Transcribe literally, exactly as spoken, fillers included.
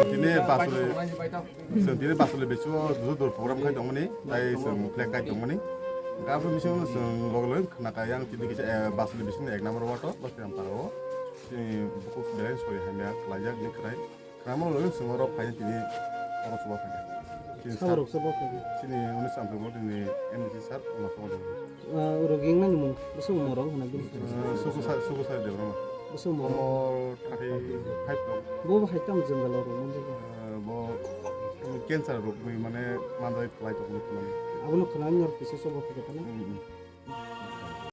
Tini basle, chwng tini basle bisingo duduk duduk program khai tongmani, tai chwng flag kai tongmani. Gabro bisingo chwng log log khna kha yang tini kisa, eh, basle bisingo ek number wato, Bastiram Parao. Tini buku balance koi hamya khlaijak ni khwrai. Khwrangma logwi chwng oro phaina tini oro chuba phaikha. Chini sir, saborok chuba phaikha. Chini unis Amtwkmorotini M D C sir, uno chuba phaikha. Ah, oro geng nani mung, bwswk mung rok hwnna gini. Ah, Suku sir, Suku sir Debbarma. Bwswk mung rok? Umor thirty five rok. Bo bo hai tamo jwngjal rok mung jaga. Ah, bo cancer rok ni mane manjai kwlai tongmani. Abono khwnani oro kisa chuba phaikha tamo? Hmm, hmm.